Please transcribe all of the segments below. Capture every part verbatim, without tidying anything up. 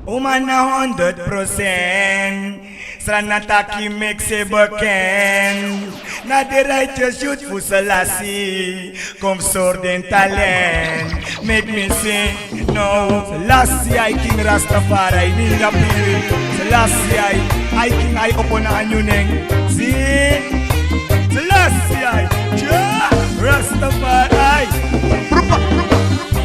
Uma na honderd procent. Sranan taki meki se bekend. Na de righteous youth fu Selassie. Kon versori den talent. Meki mi si. No, Selassie I, King Rastafari, ninga piri. Selassie I, I King, I opo na a nyun nen. Si? Selassie I, Jah Rastafari.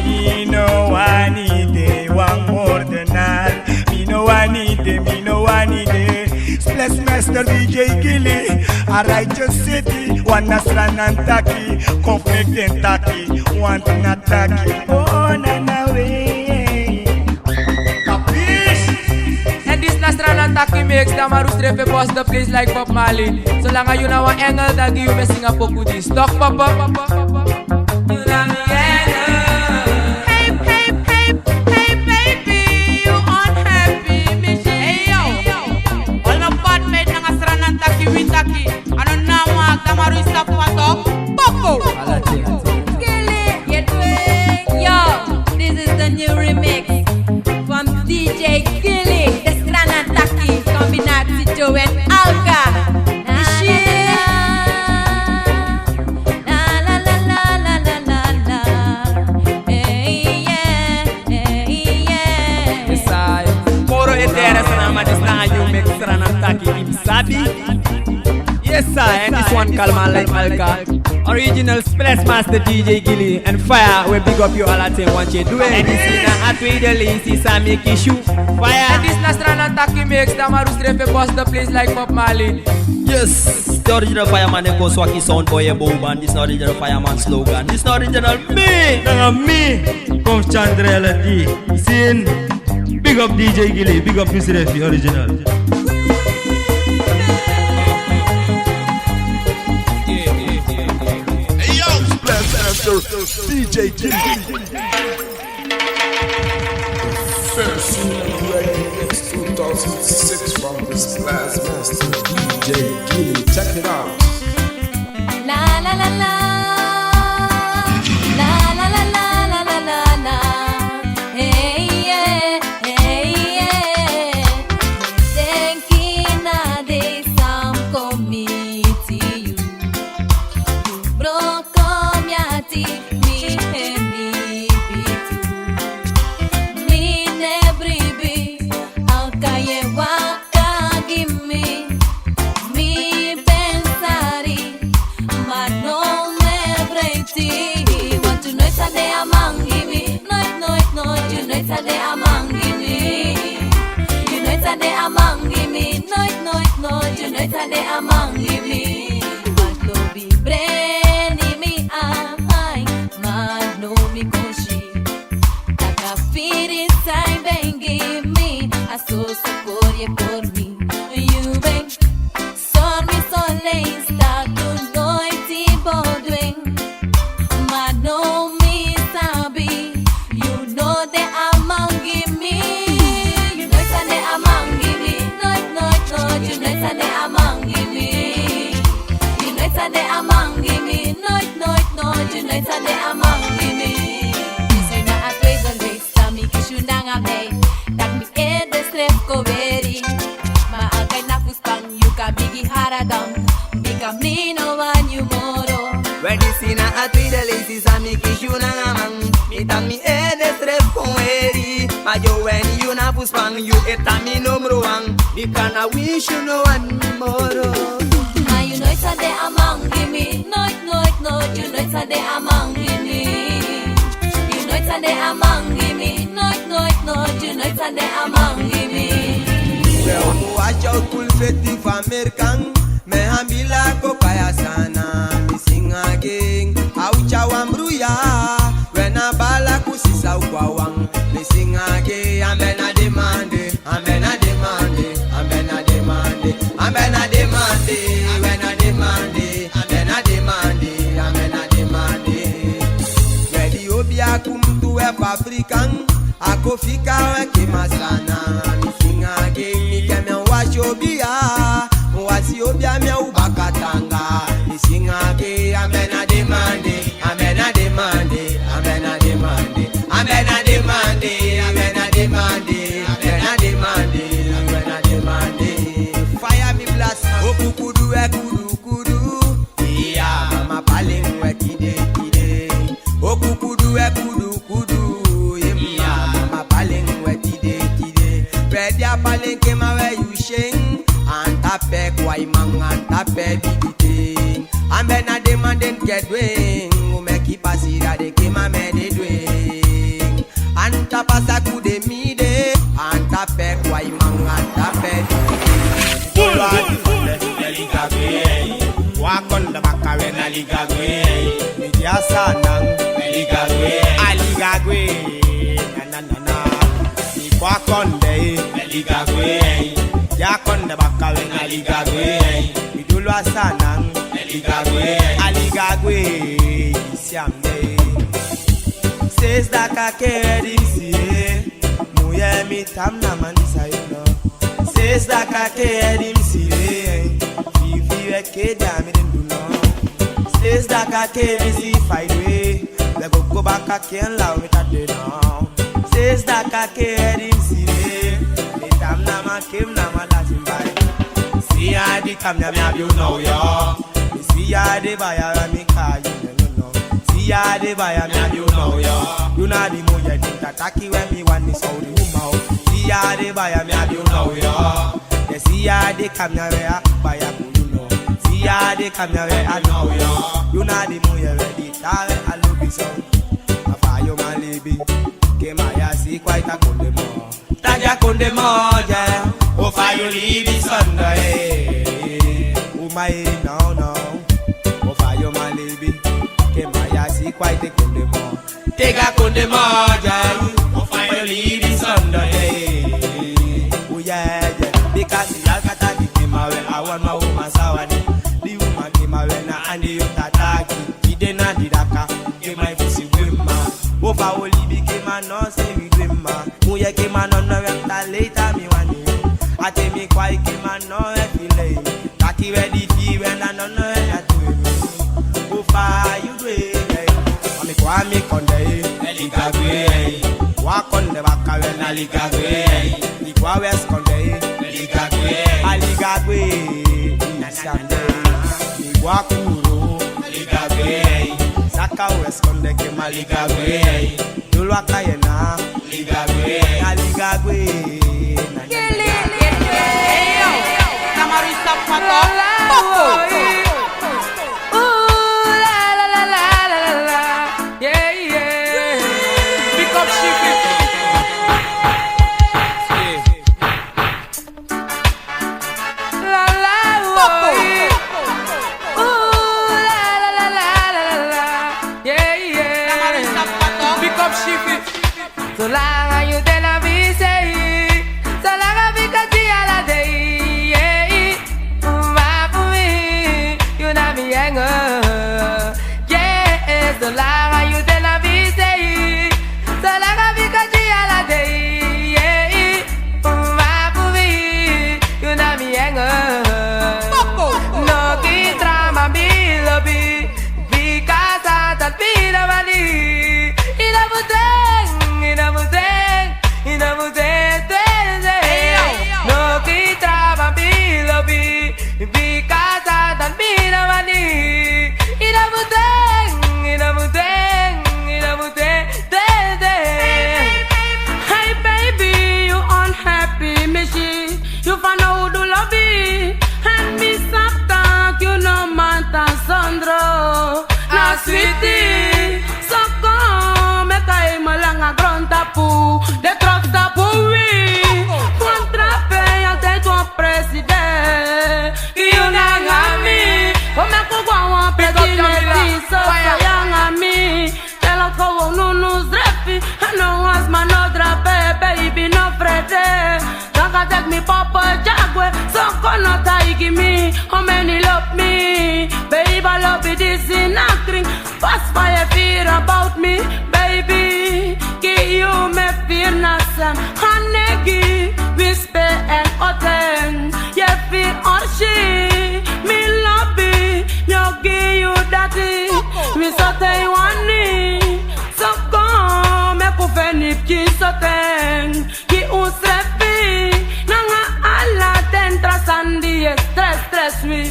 Mi no wani de wan moordenaar. Mi no wani de, mi no wani de. Splits Master D J Gilly, a righteous city. Wan na Sranan taki, kon meki den taki. Wan na taki, oh na na we. Kapish? En disi na Sranan taki mix, dan Maru srefi e boss the place like Bob Marley. Solanga yu na wan engel, dan gi yu mi e singi a poku disi. Toch, papa? Hey, hey, hey, hey, baby, you unhappy, mi. Hey, yo. All my bad men nanga Sranan taki, wi taki. A no na wan taki, Maru, i sabi wan taki. Popo. Gilly, you doing? Yo, this is the new remix from D J Gilly, the Sranan taki, combinatie Joe en Alka. Ishi. La, la, la. Hey, yeah, hey, yeah. Yes, I. Moro e tere sana, ma disi na a new mix, Sranan taki, yu sabi. Yes, sir, and this one, Kalma like Alka. Original Splash Master D J Gilly and Fire, we big up you all at same one, che do it. And this is na a tweede leisi, Sami Kishu, Fire. And this na Sranan taki mix, dan Maru srefi e boss the place like Bob Marley. Yes, the original Fireman, den kon swaki sound boy, e bow band. This na original Fireman slogan. This na original mi. Nanga mi, Konf Chandrella D. Sin. Big up D J Gilly, big up yusrefi, original. Hey, yo, Splash Master, D J Gilly. First single ready mix two thousand six from the Splash Master D J Gilly. Check it out. La, la, la, la. La, la, la, la. Hey, yeah, hey, yeah. Denki na de san mi kon miti yu. Yu broko mi ati, mi e bibi tu. Mi no e bribi, Alka, yu e waka gi mi. Mi pensari, ma no mi e breiti. Want yu noiti sa de a man gi mi. Noiti, noiti, noiti, yu noiti sa de a man gi mi. Yu noiti sa de a man gi mi. Noiti, noiti, noiti, yu noiti sa de a man gi mi. Want lobi breni mi, ai, ma no mi kon si. Taki a firi san yu ben gi mi, a soso kori e kori mi. Yu ben sori mi soleisi taki yu noiti bo du en. Ma now mi sabi, yu no de a man gi mi. Yu noiti sa de a man gi mi. Noiti, noiti, noiti, yu noiti sa de a man gi mi. Yu noiti sa de a man gi mi. Noiti, noiti, noiti, yu noiti sa de a man gi mi. Disi na a tweede leisi, Sami Kishu nanga mi. Taki mi ede srefi kon weri. Ma Alka, na fu span, yu kan bigin haradan. Bika mi no wani yu moro. We disi na a tweede leisi, Sami Kishu nanga mi. Mi taki mi ede srefi kon weri. Ma Joe, yu na fu span, yu e tan mi number one. Bika na winsi yu no wani mi moro. Ma yu noiti sa de a man gi mi. Noiti, noiti, noiti, yu noiti sa de a man gi mi. Yu noiti sa de a man gi mi. Noiti, noiti, noiti, yu noiti sa de a man gi mi. Wel, mi wasi a old school feti fu Amerikan. Mi e ambila kon kaya sana, mi singi gi en. A uti a wan bruya, we na bala ku sisa u kwawan. Mi singi gi en, a mi na demande. A mi na demande, a mi na demande, a mi na demande, a mi na demande, a mi na demande, a mi na demande. We di obiya kumtu, we paprikan, a kon fika, we kema sana. Mi singi gi en, mi ke mi wasi obiya, wasi obiya mi a u baka tanga. Mi singi gi en, a mi na demande. A mi na demande, a mi na demande, a mi na demande, a mi na demande, a mi na Ai man anta pe bigi ting. Ambe na de man den ke dwing. U meki pasi da de ke man me de dwing. Anta pasa ku de mi de. Anta pe kwai man anta pe bigi ting. Liga gwe. Wakon da baka we na liga gwe. Mi dia sa nang. Liga gwe. A liga gwe. Na na na. Mi kwa konde, mi liga gwe. Ya konde baka we na liga gwe. Mi dulu asanan, mi liga gwe. A liga gwe, siamde. Ses daka ke di mi si e. Muye mi tam na man di sa yu no. Ses daka ke di mi si e. Fifi we ke di a mi den du no. Ses daka ke mi si fai dwe. We go go baka ken la we ta de no. Ses daka ke di mi si de. Mi tam na ma kem na ma la simbai. Si ya di kam na mi abi u no yo. Mi si ya de baya we mi ka yu no no no. Si ya de baya mi abi u no yo. Yu na di muye di ta taki we mi wani so di uma o. Si ya de baya mi abi u no yo. De si ya de kam na we a baya ku yu no. Si ya de kam na we a no yo. Yu na di muye we di. Tawe a lubi so. A fa yu man libi. Ke ma ya si kwai ta konde mo. Taja konde mo ja. O fa yu libi sondo e. U mai no no. O fa yu man libi. Ke ma ya si kwai te konde mo. Tega konde mo ja. O fa yu libi sondo e. U ya ya. Bika si ya kata di ke ma we a wan ma u ma sa wani. Di u ma ke ma we na andi yu tataki. Ide na di daka, ke man fu si gwema. Wo fa wo libi ke man no si wi gwema. Muye ke man no no we ta leita mi wani. Ate mi kwai ke man no we fi lei. Taki we di fi we na no no we na tu we. Wo fa yu dwe we. Ami kwa mi konde. Liga gwe. Wa konde baka we na liga gwe. Igwa West Konde, Ligagwe. Aligagwe, Isande, Igwa Kuro, Ligagwe. Saka West Konde ke ma Ligagwe. Dulwa Kayena, Ligagwe. Aligagwe, na, na, na. Hey, yo. Tamarisa Pato, Popo. Ooh, la, la, la. Yeah, yeah. Pick up Chief. Yeah. La, la, oh, yeah. Ooh, la, la, la. Yeah, yeah. Pick up Chief. Solanga yu de na mi sei, solanga bika di ala dei, yeah. Uma fu mi, yu na mi yengo. Yeah, solanga yu de na mi sei, solanga bika di ala dei, yeah. Uma fu mi, yu na mi yengo. No ki trama mi lobi, bika Satan pina mani. Ina muteng, ina muteng. Ina muteng, teng, teng. No ki traba mi lobi, bika Satan pina mani. Ina muteng, ina muteng, ina muteng, teng, teng. Hey baby, you unhappy, mishi. You fa no do lobi. And mi sabi tak' you no man tan sondro. Na switi. So kon meki a hemel nanga grontapu, den trokstapu wi. Kontra pe yu altijdi wan president. Yu nanga mi. Kon meki un go a wan presi neti so yu nanga mi. Telo kon wi o nunu srefi. A no wan sma no drape, baby no frede. Nanga teki mi papa dya gwe, so kon no taigi mi. How many love mi? Baby, a lobi disi na krin. Pas fa yu e firi about mi, baby. Gi yu mi e firi na sem. Hanegi, wispe èn oten. Yu e firi orsi, mi lobi, mi o gi yu dati. Mi sote yu wani, so kon meki un feni pikin soten. Gi unsrefi, nanga ala den tra sani di e stres, stres wi,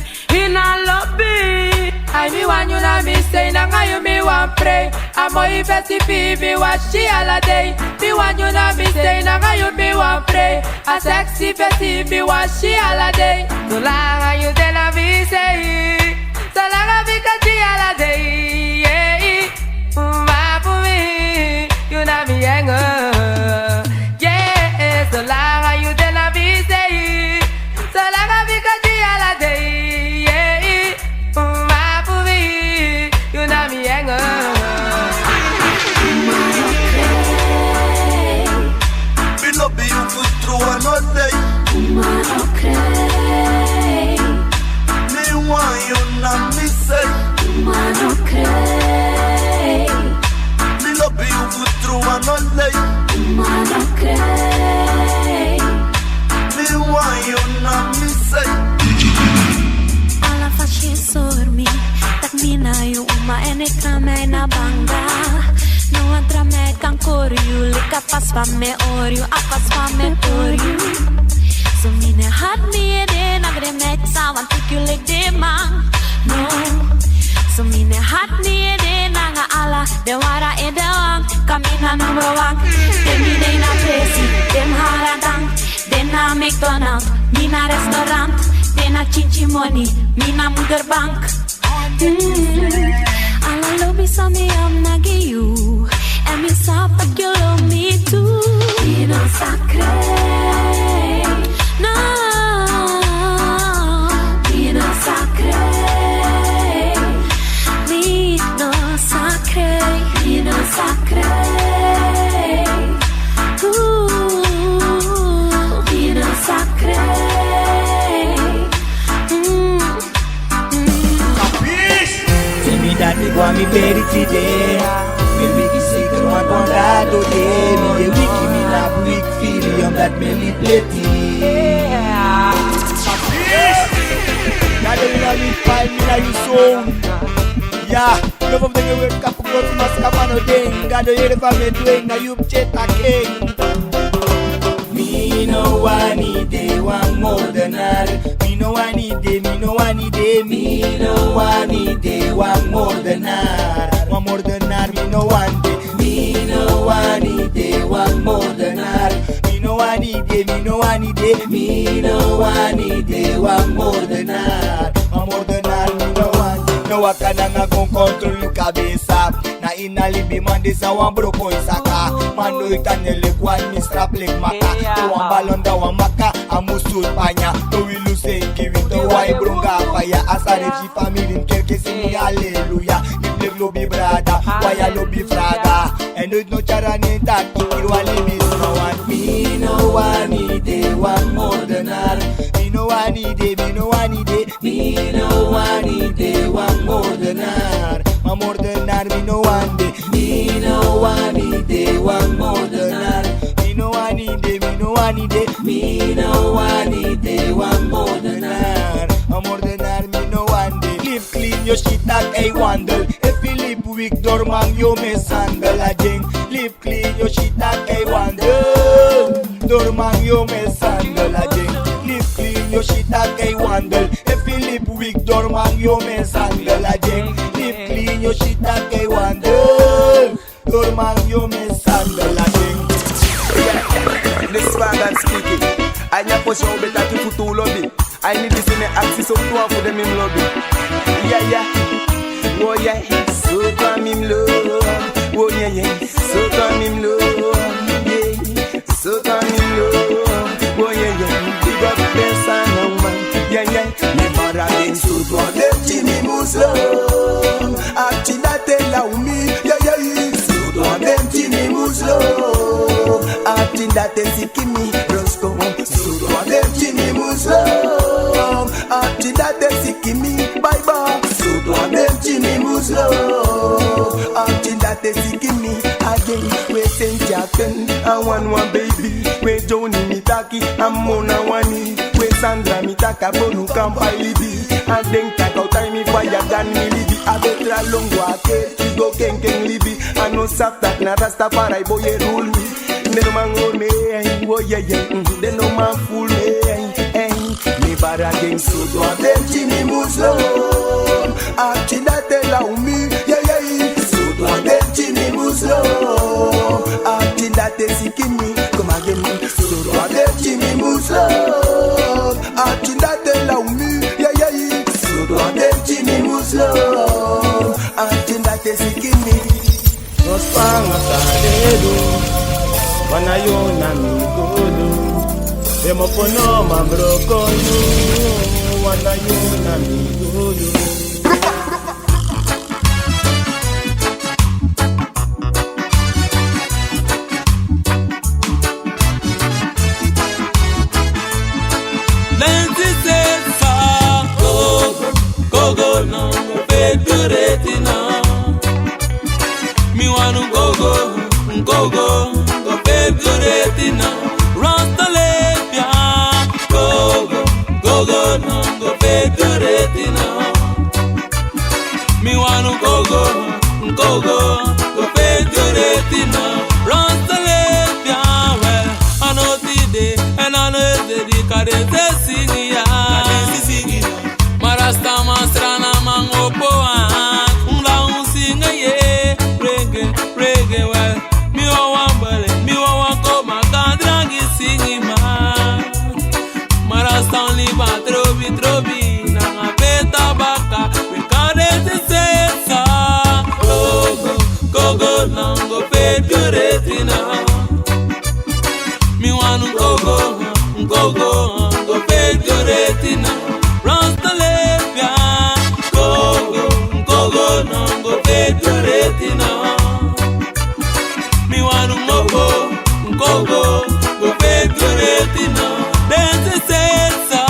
ini a lobi. Ai, mi wani yu na mi sei, nanga yu mi wani prei. A moi fesi fi mi wani si ala dei. Mi wani yu na mi sei, nanga yu mi wani Prei, a sexy fesi mi wasi ala dei. Solanga yu de na mi sei. Solanga mi kan di ala dei, yeah. Ma fu mi, yu na mi yengo. Yeah, solanga yu de na mi sei. Solanga mi kan di ala dei, yeah. Ma fu mi, yu na mi yengo. Mi lobi yu fu tru wan no dei. Mi wan yu na mi sei. Mi lobi yu fu tru wan no dei. Mi wan yu na mi sei. Ala fasi e sori mi tak' mi na yu uma èn e kama na banga. No wan tra man kan kori yu leki a fasi fa mi e hori yu, a fasi fa mi e tori yu. So mi no e hati mi ede nanga den man san wani teki yu leki den man. No. So mi no e hati mi ede nanga ala den wara edewan. Kan mi na number one. Den mi de na presi, den haradan. Den na McDonald, mi na restaurant. Den na chinchi money, mi na moederbank. Mm. Ala lobi san mi abi na gi yu. Èn mi sabi tak' yu lobi mi tu. Mi no sa krei. No. Mi no sa krei. Mi no sa krei. Mi no sa krei. Ooh. Mi no sa krei. Mm. Kapis? Te mi dati gwa mi beri tide. Mi wiki sikri wan kon dado de. Mi de wiki mi na wiki firi omdat mi libi leti. Kapis? Dado mi na mi pai mi na yu son. Ya, no fu mi dengi weki kapu grotu maskama no den. Gado yere fa mi e du en na yu pikin taki en. Mi no wani de wan moordenaar. Mi no wani de, mi no wani de, mi no wani de wan moordenaar. Wan moordenaar mi no wani de. Mi no wani de wan moordenaar. Mi no wani de, mi no wani de, mi no wani de wan moordenaar. Wan moordenaar mi no wani. No waka nanga kon kontrol yu kabesa. Na ini a libi man de san wan broko e saka. Man no e tan e leki wan misrap leki maka. Te wan balon da wan maka, a musu panya. Te wi lusu en gi wi te wan e bronga faya. A sari gi famili mi kerki singi aleluya. Libi leki lobi brada, waya lobi fraga. Èn no tyari a nen taki kiri wan libi sma wan. Mi no wani de wan moordenaar. Mi no wani de, mi no wani de. Mi no wani de wan moordenaar. Wan moordenaar mi no wani de. Mi no wani de wan moordenaar. Mi no wani de, mi no wani de. Mi no wani de wan moordenaar. Wan moordenaar mi no wani de. Libi klin, yu si tak' a e wandel. Efu yu libi wiki, dorman yu o mishandel a dyen. Libi klin, yu si tak' a e wandel. Dorman yu o mishandel a dyen. Libi klin, yu si tak' a e wandel. Efu yu libi wiki, dorman yu o mishandel a dyen. Libi klin, yu si tak' a e wandel. Dorman yu o mishandel a dyen. This is Fagan speaking. A ini a fosi wan un ben taki fu tu lobi. A ini disi mi e aksi so tu wan fu den mi mus lobi. Ya, ya. Wo, ya. So tu wan mi mus lobi. Wo, ya, ya. So tu wan mi mus lobi. Yeah. So tu wan mi mus lobi. Wo, ya, ya. Big up den san na uman. Ya, ya. Mi fara den so tu wan den pikin mi mus lobi. A pikin dati e law mi. Ya, ya. So tu wan den pikin mi mus lobi. A pikin dati e siki mi. Rosko. So tu wan den pikin mi mus lobi. A pikin dati e siki mi. Bye bye. So tu wan den pikin mi mus lobi. A pikin dati e siki mi. A dyen we senti a ken. A wan wan baby. We Johnny mi taki. A mona wani. We Sandra mi taki a bonu kan pai libi. A den taki a o tai mi faya dan mi libi. A betra lon go a kerki go kenken libi. A no sabi tak' na Rastafari boi e rule mi. Den no man hori mi, eh, wo, yeah, yeah, mm, den no man fool mi, eh, eh. Mi fara den so tu wan den pikin mi mus lobi. A pikin dati e law mi, yeah, yeah. So tu wan den pikin mi mus lobi. A pikin dati e siki mi, come again. So tu wan Slow, atinda te la umi, yeah, yeah, yeah. So do a dem tini mu slow, atinda te sikimi. No spanga sa dedu, wana yu na mi gulu. Emo pono ma broko yu, wana yu na mi gulu. Lenti se sa, gogo, gogo no, go pe du reti no. Mi wani gogo, gogo, go pe du reti no. Rasta lefia, gogo, gogo no, go pe du reti no. Mi wani gogo, gogo, go pe du reti no. Rasta lefia we, a no tide, èn a no ede di kade te singi ya. Ma Rasta man srana man opo an, un da un singi ye, reggae, reggae we. Mi wawan bele, mi wawan koma kan drangi singi man. Ma Rasta un libi a trobi trobi, nanga beta baka, we kan reti sesa. Gogo, gogo, no go pe du reti no. Mi wani gogo, gogo, go pe du reti no. Rasta lefia, gogo, gogo, no go pe du reti no. Mi wani gogo, gogo, go pe du reti no. Dance salsa.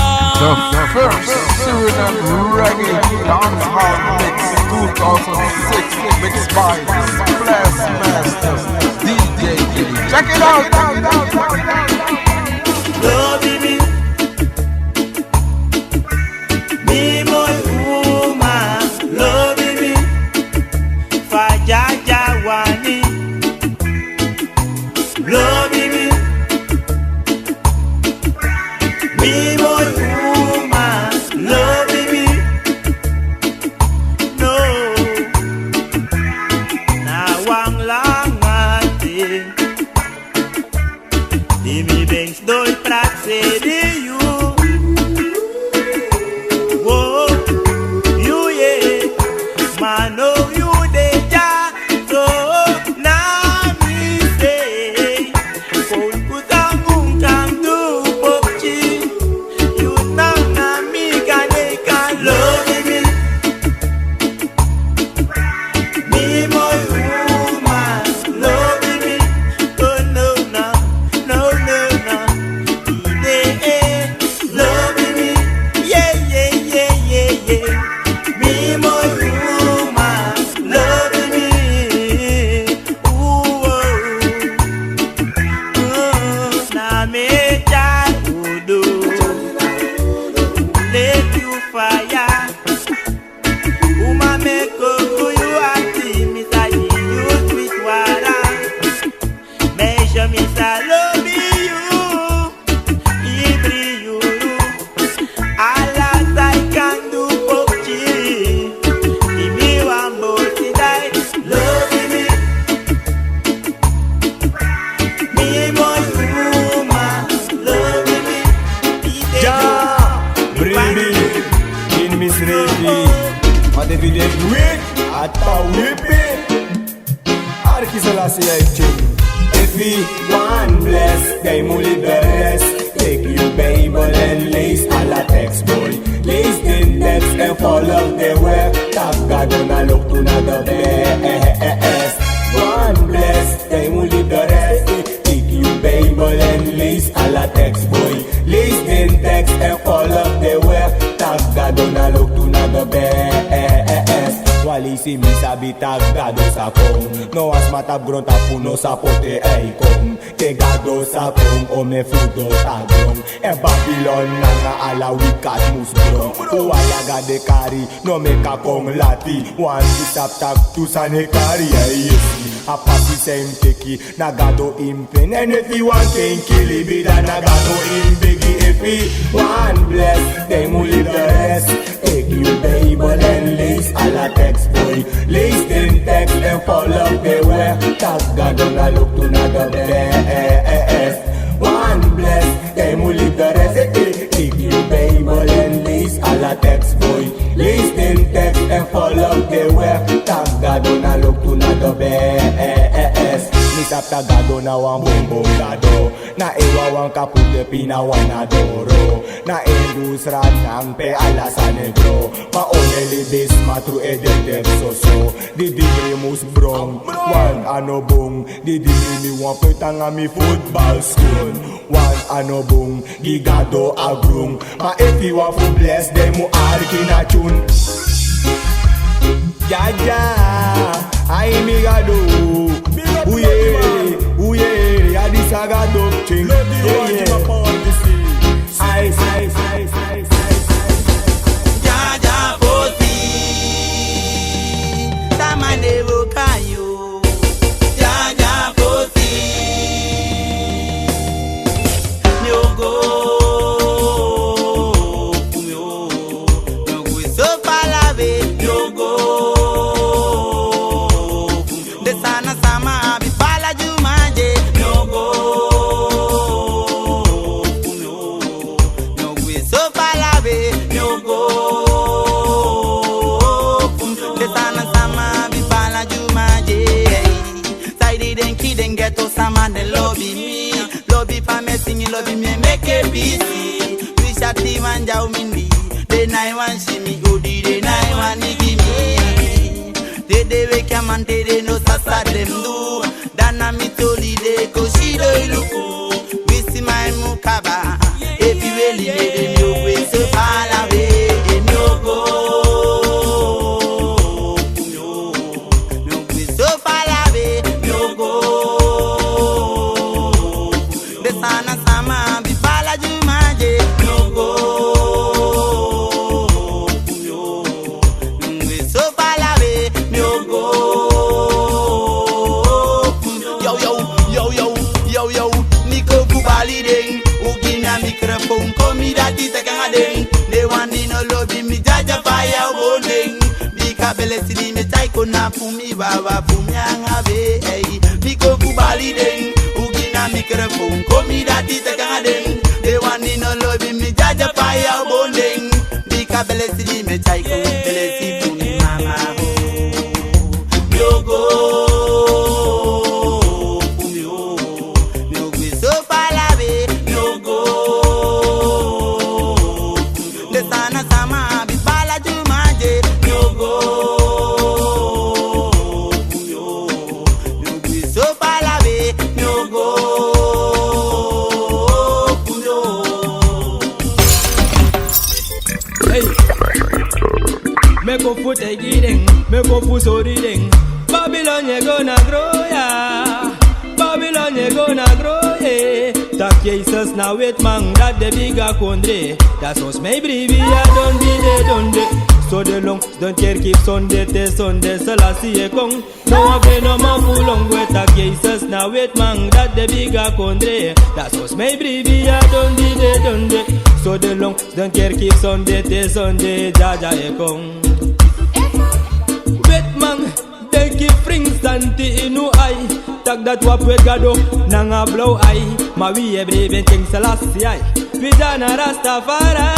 The first Suriname reggae dancehall mix two thousand six, mixed by Splash Master D J Gilly. Check it out. Lobi mi, mi moi uma, lobi mi, fa Jaja wani. Lobi mi, mi moi uma, lobi mi. No, na wan langa ten. Di mi ben sidon e prakseri yu. Wo, yu ye, ma now yu de dya. So na mi sei, kon kusa mun kan du pokchi. Yu nanga mi kan e kan lobi mi. Mi moi uma, lobi mi. Oh no no, no no no. Ide e, lobi mi. Yeah yeah yeah yeah yeah. Mi moi uma, lobi mi. Ooh, oh. Oh, na mi e tyari unu. Leki yu faya. Uma mi e kon fu yu ati, mi sa gi yu switi wara. Meisje, mi sa lobi yu, ibri yuru. Ala san yu kan du pokchi, gi mi wan bosi dai. Lobi mi, mi moi uma, lobi mi. Ja, bribi, in misrefi, ma Davide gwe, a ta wipi. Arki Selassie a e tyari. Efu yu wani blesi, dan yu mu libi de rest. Teki yu Bijbel en lesi ala tekst, boi. Lesi den tekst en follow de weg. Taki Gado, no luku na de best. Wani blesi, dan yu mu libi de rest. Teki yu Bijbel en lesi ala tekst, boi. Lesi den tekst en follow de weg. Taki Gado, no luku na de best. Wan leisi mi sabi taki Gado sa kon. No wan sma tapu grontapu no sa poti en kon. Te Gado sa kon, omeni fu doti a gron. En Babilon nanga ala wikadi mus gron. Wan laga de kari, no meki a kon lati. Wan di sabi taki tu sani e kari, yu e si. A pasi san yu mus teki, na Gado yu mus peni. Èn efu yu wani kenki libi, dan na Gado yu mus begi. Efu yu wani blesi, dan yu mu libi de rest. Teki yu Bijbel en lesi ala tekst, boi. Lesi den tekst en follow de weg. Taki Gado, no luku na de best. Wani blesi, dan yu mu libi de Tagado na wan bonbon gado. Na en wawan kapu de pina wan na doro. Na en gu sran nang pe ala sani e gro. Ma only this ma tru e de de soso. Di di mi mus bron. Wan a no bun. Di di mi wan put nanga mi football schoen. Wan a no bun. Gi Gado a grun. Ma efu yu wan fu bless den mu arki na tune. Jaja, ai mi Gado. Uye, uye, a disi a Gado ting. Ai, ai, ai, ai, ai, ai. Jaja fosi. Sama ne wo kayo. Jaja fosi. Mi o go. Mi o go so far away. Mi o go. Den sani san mi abi fala gi unu. Mi o go. Mi o go so far away. Mi o go. Den sani san mi abi fala gi unu. Saide den kiri den ghetto sama no lobi mi. Lobi fa mi e singi, lobi mi e meke pisi. Wi sa ti wan dya u mindi. Den nái wani si mi odi, den nái wani gi mi. Te den weki a man, te den no sa san den mus du. Dan na mi toli den kon sidon e luku. Wi si mi mu kaba. Efu yu weli mi, den mi o gwe so far away. Den mi o go. Mi o gwe so far away, mi o go. Den sani san mi abi fala gi unu. Mi o go. Mi o gwe so far away, mi o go. Yo, yo, yo, yo, yo, yo. Mi kon fu bali den. Un gi mi a microfoon, kon mi dati teki nanga den. Den wan di no lobi mi, Jaja faya o bun den. Bika blesi di mi e tyai kon na fu mi wawan, fu mi anga we, ey. Mi kon fu bali den, un gi mi a microfoon, kon mi dati teki nanga den. Den wan di no lobi mi, Jaja faya o bun den. Bika blesi di mi e tyai kon, blesi fu mi mama, oh. Mi o go, mi o, mi o gwe so far away, mi o go. Den sani san mi abi fala gi unu. Mi o go. Mi o gwe so far away. Mi o go. Hey. Mi kon fu taigi den, mi kon fu sori den. Babylon e go na gro, ya. Babylon e go na gro, eh. Taki Jesus na wetiman, dati de bigi a kondre. Dati soms mi e bribi a donde, donde. So de long, sidon kerki fu Sonde te Sonde, Selassie e kon. No wan fu den no man fu lon gwe. Taki Jesus na wetiman, dati de bigi a kondre. Dati soms mi e bribi a donde, donde. So de long, sidon kerki fu Sonde te Sonde, Jaja e kon. Wetiman, denki fring santi ini un ai. Taki dati wi abi Gado nanga blaw ai. Ma wi e bribi en King Selassie ai. Wi de na Rastafari.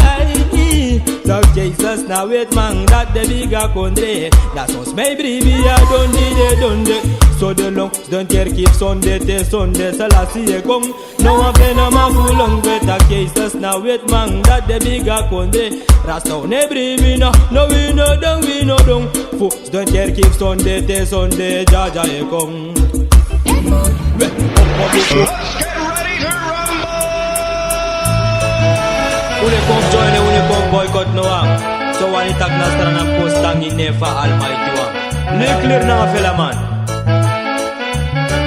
Taki Jesus na wetiman, dati de bigi a kondre. Dati soms mi e bribi a donde, donde. So de long, sidon kerki fu Sonde te Sonde, Selassie e kon. No wan fu den no man fu lon gwe. Taki Jesus na wetiman, dati de bigi a kondre. Rasta un no e bribi no, no wi no don, wi no don. Fu sidon kerki fu Sonde te Sonde, Jaja e kon. Let's get ready to rumble! Un e kon join, un e kon boycott no wan. So wani taki na Sranan kon stangi ne fu Almighty wan. Ne clear nanga fela man.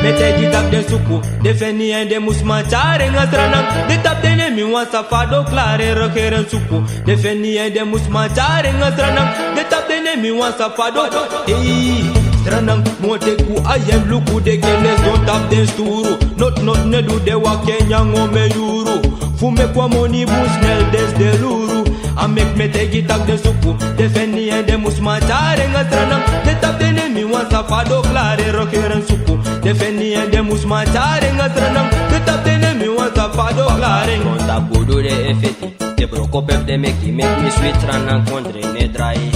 Mi e taigi taki den suku, den feni en den mus man tyari en a Sranan. Den tapu den nemi wan sa fadon klari, regering suku. Den feni en den mus man tyari en a Sranan. Den tapu den nemi wan sa fadon. Ei, Sranan, mi o teki un a yen luku den kenesi don tapu den sturu. Noti noti no e du den waka e nyan omen yuru. Fu meki wan moni bun snel den si den luru. A meki mi e taigi taki den suku, den feni en den mus man tyari en a Sranan. Den tapu den nemi wan sa fadon klari, regering suku. Den feni en den mus man tyari en a Sranan. Den tapu den nemi wan sa fadon klari. Konta gudu den e feti. Den broko pepu den meki, meki mi switi, Sranan kondre no e drai.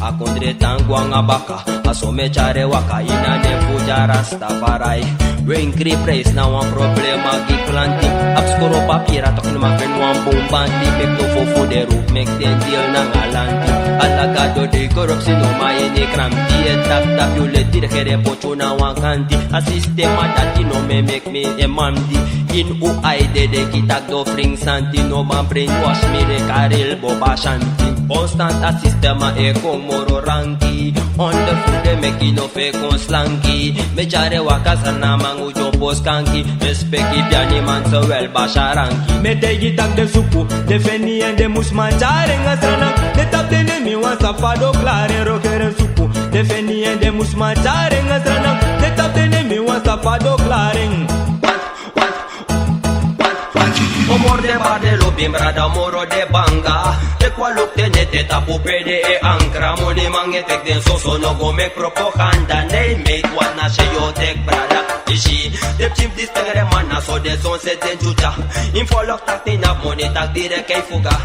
A kondre tan gwe nanga baka, a so mi e tyari en waka ini a nen fu Jah Rastafari. Wenkri prijs na wan problema gi klanti. Abi skoro papiri, a toki no man feni wan bun banti. Meki no fofo de road, meki den deal nanga lanti. Ala gado de korupsi no man ini kranti. E taki tapu yu leti, regering poti yu na wan kanti. A sistema dati no man e meki mi e mandi. Ini un ai dede, gi taki dofringi santi. No man brainwash mi, de karil boba shanti. Konstant a sistema e kon moro ranki. Ondervoede meki no fe kon slanki. Mi e tyari en waka, Sranan man, un dyompo skanki. Respeki biani man, sowel basi a ranki. Mi e taigi taki den suku, den feni en, den mus man tyari en a Sranan. Den tapu den nemi wan safado klari en, regering suku. Den feni en, den mus man tyari en a Sranan. Den tapu den nemi wan safado klari en. Omor de bari, den lobi, brada, moro den banga. Teki wan luku te neti tapu pe den e ankra. Moniman e teki den soso, no go meki propaganda. Nee, meid, wan na se yu o teki, brada. Isi, den pikin fu disi tengreman, na so den son seti den tyutya. Yu mus folok taki na moni, taki direk e fuga.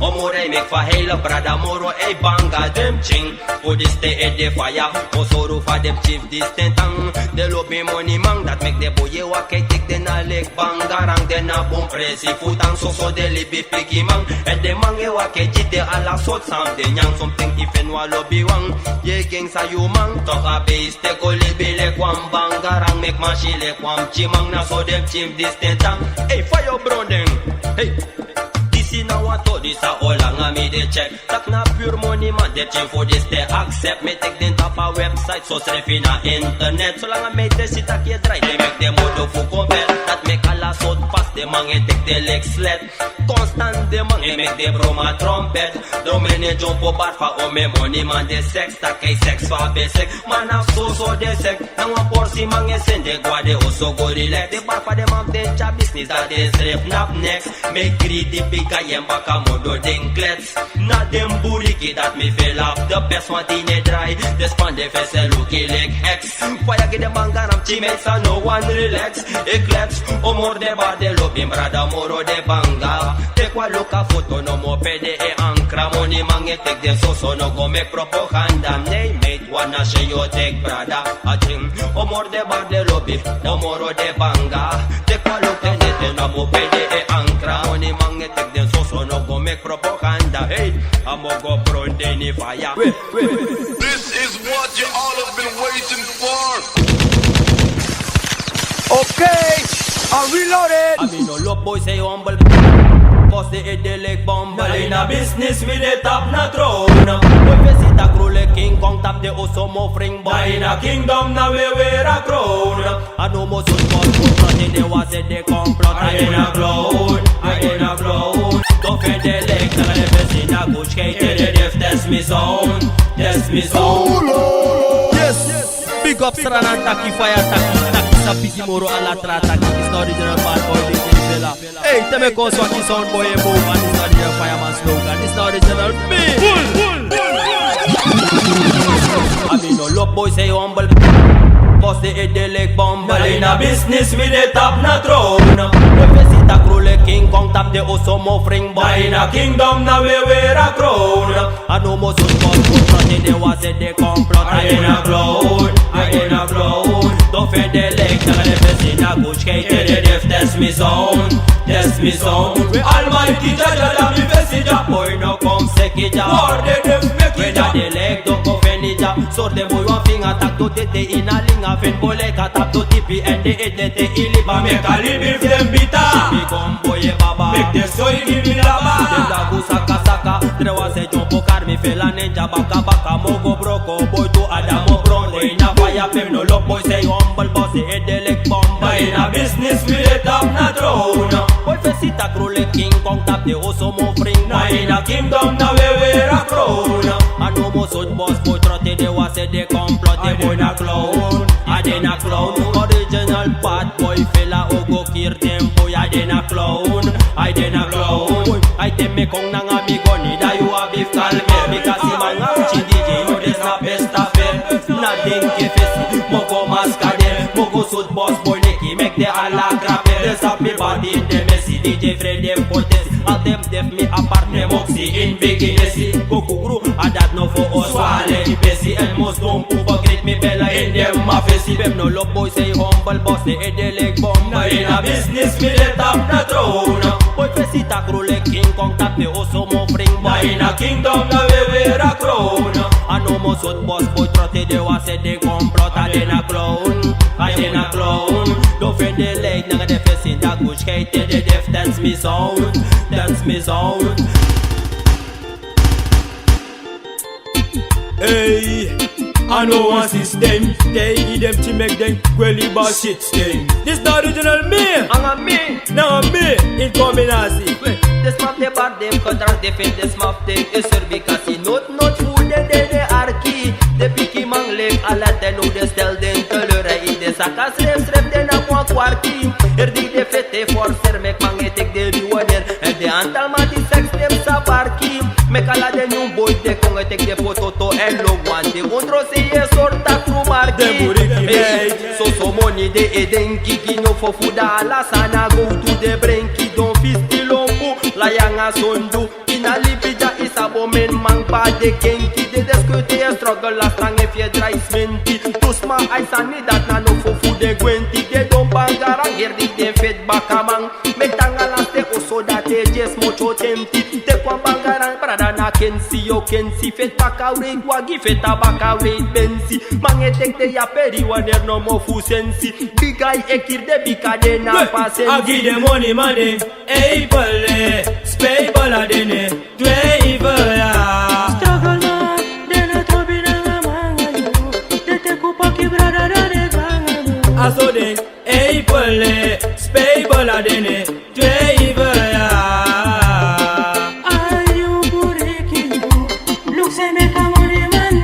Omor e meki fa heilig, brada, moro e banga. Den pikin fu disi ten e de faya. O sori fa den pikin fu disi ten tan. Den lobi moniman, dati meki den boi e waka e teki den na leki bangarang. Den na bun presi fu tan, soso den libi pikinman. Èn den man e waka e gi den ala sortu san den nyan. Somten yu feni wan lobiwan, yu e gi en san yu man. Toch a beest e go libi leki wan bangarang. Meki man si leki wan pikinman, na so den pikin fu disi ten tan. Ei, fa yu o bron den? Ei, disi na wan tori san o langa mi de check. Taki na pure moniman den pikin fu disi ten accept. Mi e teki den tapu a website, so srefi na internet. Solanga mi e tesi taki e drai, den meki den modo fu kon bel. Dati meki ala sortu pas den man e teki den leki slet. Konstant den man e meki den bron a trompet. Dromeni e dyompo bari fa omen moniman de seks. Taki seks fa a ben seks, ma na soso den seks. Na wan porsi man e seni den go a den oso go relax. Den bari fa den man fu den tyari bisnis, dati den srefi napu neks. Mi e gridi bika yu en baka modo den klets. Na den buriki dati mi feel abi de best, want yu no e drai. Den span den fesi e luku leki heks. Faya gi den bangarang, timeti san no wani relax. E klets, omor de bari, den lobi, brada, moro de banga. Teki wan luku a foto nomo pe den e ankra. Moniman e teki den soso, no go meki propaganda. Nee, meid, wan na se yu o teki, brada. A ting, omor de bari, den lobi, omoro de banga. Teki wan luku te neti tapu pe den e ankra. Moniman e teki den soso, no go meki propaganda. Hey, a mo go bron den ini faya. This is what you all have been waiting for. Okay, are we loaded? A mi no lobi boi san e humble. Boss den e de leki bumble. Na ini a business mi de tapu na throne. Boi fesi taki rule, King Kong tapu den oso mofringi. Na ini a kingdom na we weri a crown. A no mus un kon put not in the was in the complot. I in a clown, I in a clown. Don't feel the leg, tell the person a good skate, tell the deaf, test me sound, test me sound. Yes, big up Sranan, taki fire, taki, taki sa bigi moro alatra, taki is the original bad boy, big bella. Hey, tell me cause what is sound boy, boom, and is the original fireman slogan, is the original me. A mi no lobi boi san e humble. Boss den e de leki bumble. Na ini a business mi de tapu na throne. Boi fesi taki rule, King Kong tapu den oso mofringi. Na ini a kingdom na we weri a crown. A no mus un kon put not in the was in the complot. I in a clown, I in a clown. Don't feel the leg, tell the person a good skate, tell the deaf, test me sound, test me sound. We Almighty Jah Jah, dat mi fesi Jah, boi no kon seki Jah. War de def meki Jah. We dat de leg don kon feni Jah. Sori den boi wan finga, taki doti ete ini a linga, feni boi leki a tapu doti ipi èn den ede te iliba. Meki a libi fu den bita. Sibi kon boi e baba. Meki den soi gi mi laba. Den dagu saka saka. Drewa se dyompo kari mi fela nen Jah baka baka. Mo go broko boi tu ada mo bron. Go ini a faya pe mi no lobi boi san e humble, boss e ede leki bumble. Na ini a business mi de tapu na throne. Boi fesi taki rule, King Kong tapu den oso mofringi. Na ini a kingdom na we weri a crown. A no mus un boss boi trot in the was in the complot. Den boi na clown, a den na clown. Original bad boi fela o go kiri den boi, a den na clown, a den na clown. Boi, a den mi kon nanga mi goni, da yu abi fu kalme. Bika si man a pikin D J, yu de sa best a fen. Na den ke fesi, mo go maska den, mo go sut boss boi neki, meki den ala krape. Den sabi body den mesi, D J Fred den potes. Al den def mi apart, mi moksi in biginesi. Go kukru, a dat no Fu o swale, i pesi en mus don pu begrijp mi bela in den ma fesi. Ben no lobi boy, sei humble boss, de ede lik bomba. In a business mi de tap na troon. Boy fesi tak rule king kong tap de oso mo fring. Ma in a kingdom na we wera crown. A no mo sot boss boy trote de wase de complot a de na clown. A de na clown. Don fende leit nanga de fesi da gush kei te de def dance mi sound. Dance mi sound. Hey, a no wan system. Te i gi dem ti mek den kweli ba shit stem. This na original me. Anga me. Na me. In combinatie. Wait, de smaf de bar dem contract de fin de smaf de e serbi kasi not not fu de de de arki. De piki man lek ala ten o de stel den teleur i de saka sref sref de na mwa kwarti. Er di de fete forcer mek man e tek de biwader. En de antal man di seks dem sa barki. Mek ala den nyun boy de kon e tek de foto to en lo wan de ondro se ye sorta kru marki. Den buriki. Hey, so so moni de e denki ki no fo fu da ala sana go tu de brenki don fisti lombu la yanga sondu. Ina libi dya i sabo men man pa de kenki de deskute e struggle la strang e fie drai smenti. Tu sma ai sani dat na no fo fu de gwenti de don bangara ngeri den fet bakaman. Mek tanga laste oso dati e dye smoki o temti. Te kon bangara brada na kensi yo kensi fet baka wreit wagi fet a baka wreit bensi. Man e tek de ya peri waneri no mo fu sensi. Big eye e kiri de bika de na pasensi. A gi den moni man de. Ei bole, spei bola dene, dwe ivoya. Struggle man, dene tobi na manga yo. Dete kupaki brada dene banga yo. Aso de, ei bole, spei bola dene, dwe ivoya. Ayu buriki yo. Look se me kamoni man.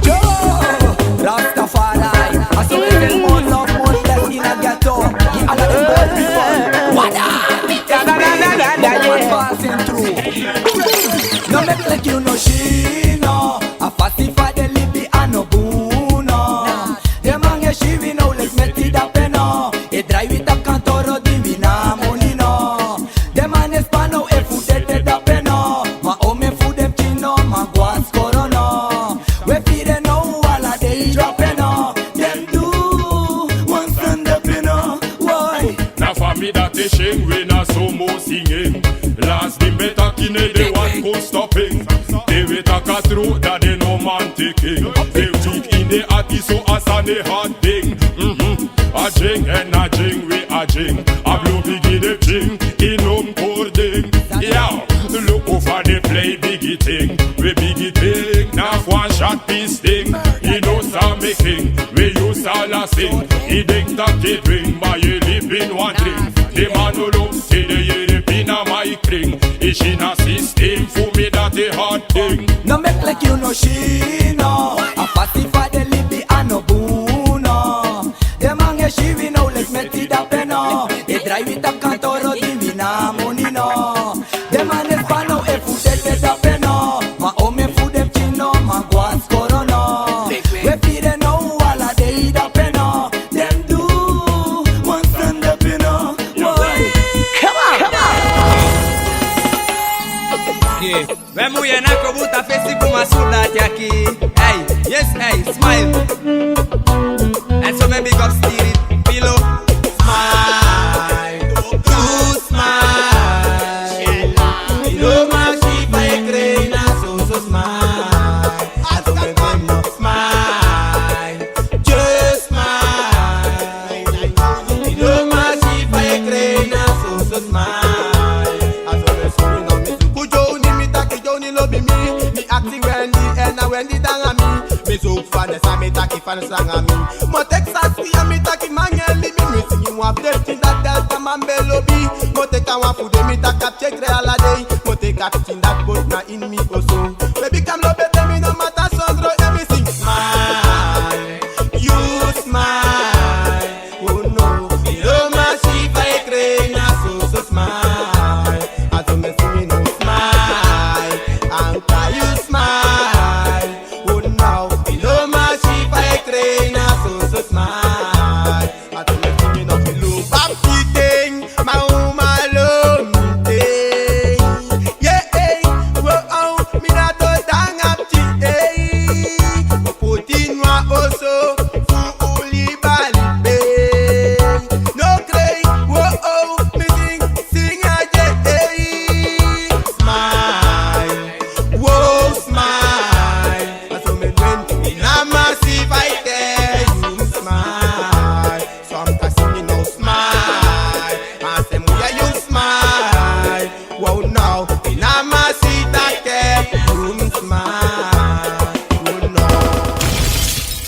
Yo, Rastafari. A so we send more love, more blessing in a ghetto. Gi ala den boy people. Wada. Passing through. No mek like you no shino. A fasi fa den libi a no bun no. Den man e si wi no leki meti dape no. E drai wi tapu kantoro di wi na moni no. Den man e span now efu dede dape no. Ma omen fu den pikin no man go a skoro no. We firi en now ala dei dape no. Den du wan sani dape no. Why? Na fa mi dati e syen we na so mo sing en. Last di mi ben taki ne den wani kon stop en. Te we taki a tru dan den no man teki en. Den wiki ini den ati so a sani e hati den. Mhm. A dyen èn a dyen we a dyen. A blo bigi den pikin, i no mus kori den. Ya, luku fa den plei bigi ting. We bigi ting, na fu wan shot pisi ting. I no sa meki ting, we use ala sing. I denki taki i dringi, ma yu e libi ini wan dringi. Den man no lobi te den yere pina mai kring. I si na system fu mi dati e hati ting. No mek like you no si no. A fasi fa den libi a no bun no. Den man e si wi no leki meti dape no. E drai wi tapu kantoro di wi na moni no. Den man e span now efu dede dape no. Ma omen fu den pikin no man go a skoro no. We firi en now ala dei dape no. Den du wan sani dape no. Why? Come on, come on. Yeah. We mu ye na kobuta fesi kuma sula tyaki. Hey, yes, hey, smile. And so maybe God steal it. Pillow. Smile. You smile. You know my sheep I cry na so so smile. I don't make them no smile. Just smile. You know my sheep I cry na so so smile. I don't make them no smile. Ku Johnny mi taki Johnny lobi mi. Mi akti Wendy èn a Wendy danga mi. Mi zoek Vanessa mi taki Vanessa anga mi. Mo teki Saskia mi taki man e libi mi. Singi wan fu den pikin dati Delta man ben lobi. Mo teki a wan fu den mi taki a pikin e krai ala dei. Mo teki a pikin dati poti na ini mi oso. Baby kam lobi te mi no mata sondro e mi sing. Smile, you smile. Oh no, you know my sheep I cry na so so smile. I don't make me no smile. And why you smile? Oh no, you know my sheep I cry na so so smile. I don't make me no look back the thing. My woman love me day. Yeah, hey, well, oh, mi Smai, wow, now, ina masita ke, room smai, wow, now.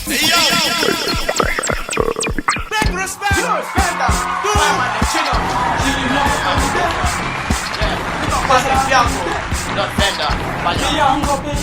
Yo! Big respect! Respect! Pasa el fianco. Los venda. Fianco, baby.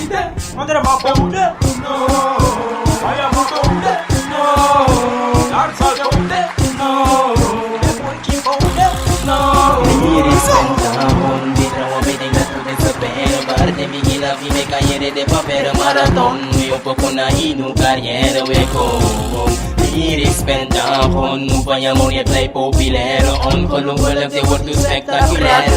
Mi respecta hon, mi trawan mi dinga tu den supera. Parte mi gila fi meki a yere de papera maraton. Mi opo kon na iniu carrière we kon. Mi respecta hon, mi faya mori e plei populair. Ongelooflijk, de wortu spectaculair.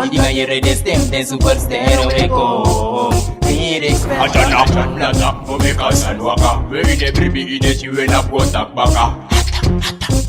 Di mi yere de stem, de superster we kon. Mi respecta. Ata na, na, na, o meki a sani waka. We yu de bribi, yu de si we na go tak baka.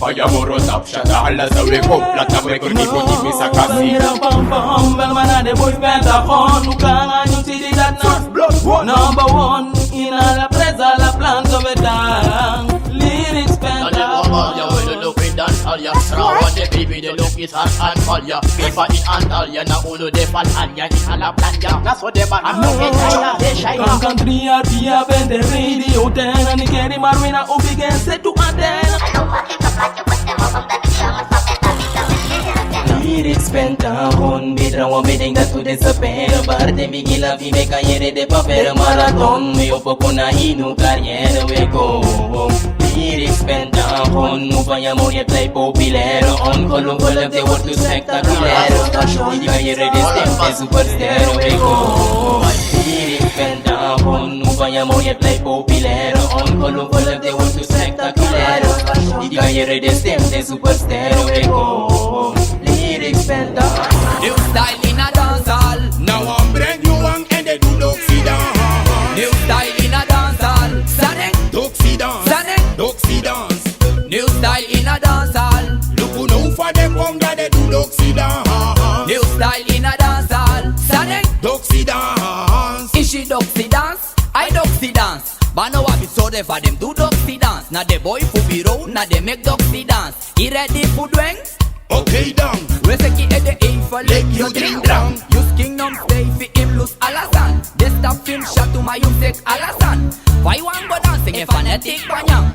Faya moro tap, shata, ala sa we go. Plata we go, ni go, ni mi sa kasi. Pam, pam, pam, bel mana de boy penta, kon, nu kan, nu si di dat na. First blood, one. Number one, in ala presa, ala plan, so we dan. Lyrics penta. Now they want all ya, we look we dance all ya. Trawan de baby, de look is hard and all ya. Paper in hand all ya, na unu de fan all ya. In ala plan ya, na so de man. I'm looking at ya, they shine. Kan, kan, tria, tia, ben de radio, ten, ani keri, marwina, ubi, gen, set to antenna. Lyrics penta hon, mi trawan mi dinga tu den supera. Parte mi gila fi meki a yere de papera maraton. Mi opo kon na iniu carrière we kon. Lyrics penta hon, mi faya mori e plei populair. Ongelooflijk, de wortu spectaculair. Di mi yere de stem, de superster we kon. Lyrics penta hon, mi faya mori e plei populair. Ongelooflijk, de wortu spectaculair. Di mi yere de stem, de superster we kon. Lyrics penta. New style in a dancehall. Now I'm brand new one and they do doxy dance. New style in a dancehall. Sane. Doxy dance. Sane. Doxy dance. New style in a dancehall. Look who know for the conga they do doxy dance. New style in a dancehall. Sane. Doxy dance. Ishi doxy dance. I doxy dance. Bano wabi so de fa dem do doxy dance. Na de boy fu biro, na de mek doxy dance. I ready fu dweng? Okay dan. We seki ede eiffel. Leki yu dringi drank. Yu skin nom stay fi im lus alasan. De stap fi im shatu ma yu sek alasan. Fa yu wan go dan senge fanatic banyan.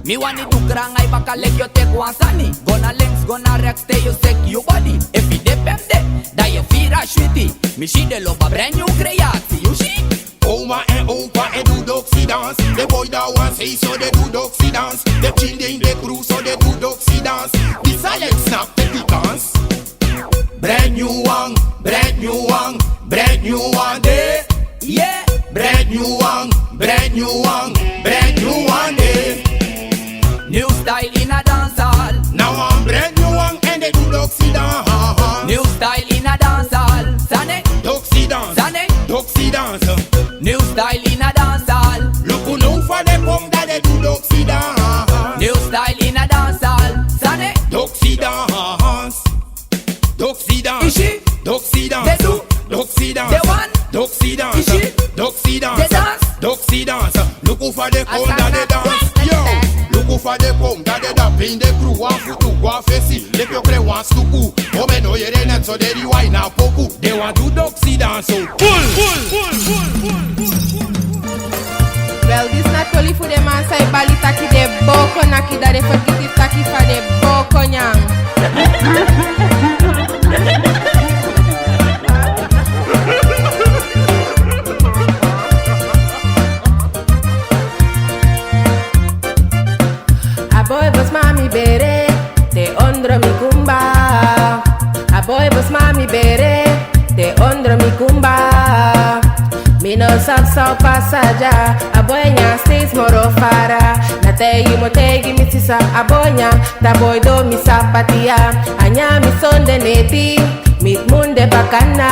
Mi wani du kranga i baka leki yu tek wan sani. Go na links, go na rechts, te yu sek yu body. Efi de pemde, dan yu fira switi. Mi si de loba brand new creatie, yu si. Oma en opa e du doxy dance. De boy dat wan sei so de du doxy dance. De pikin den de crew so de du doxy dance. Disi a leki snap teki kans. Brand new one, brand new one, brand new one day. Yeah. Brand new one, brand new one, brand new one day. New style in a dancehall. Now I'm brand new one and they do doxy dance. New style in a dancehall. Sane. Doxy dance. Sane. Doxy dance. New style in a dancehall. Look who know for the come that they do doxy dance. New style in a dancehall. Sane. Doxy dance. Doxy dance. Ishi. Doxy dance. They do. Doxy dance. They want. Doxy dance. Ishi. Doxy dance. They dance. Doxy dance. Look who for the come that they dance. Yo. Look who for the come that they dance. Pain the crew one foot to go fesi. Leki yu kre wan stuku. Omen no yere net so de di wai na poku. De wan du doxy dance so. Pull, pull, pull, pull, pull, pull, pull. Wel, disi na toli fu den man san e bali taki den boko naki, dan den fergiti taki fa den boko nyan. A boi bos mami bere, te ondro mi kumba. A boi bos mami bere, te ondro mi kumba. Mi no sabi san o pasa dya, a boi nyan steeds moro fara. Na taigi mi o taigi mi sisa, a boi nyan, te a boi doro mi sapatia. A nyan mi sonde neti, mi mus de bakana.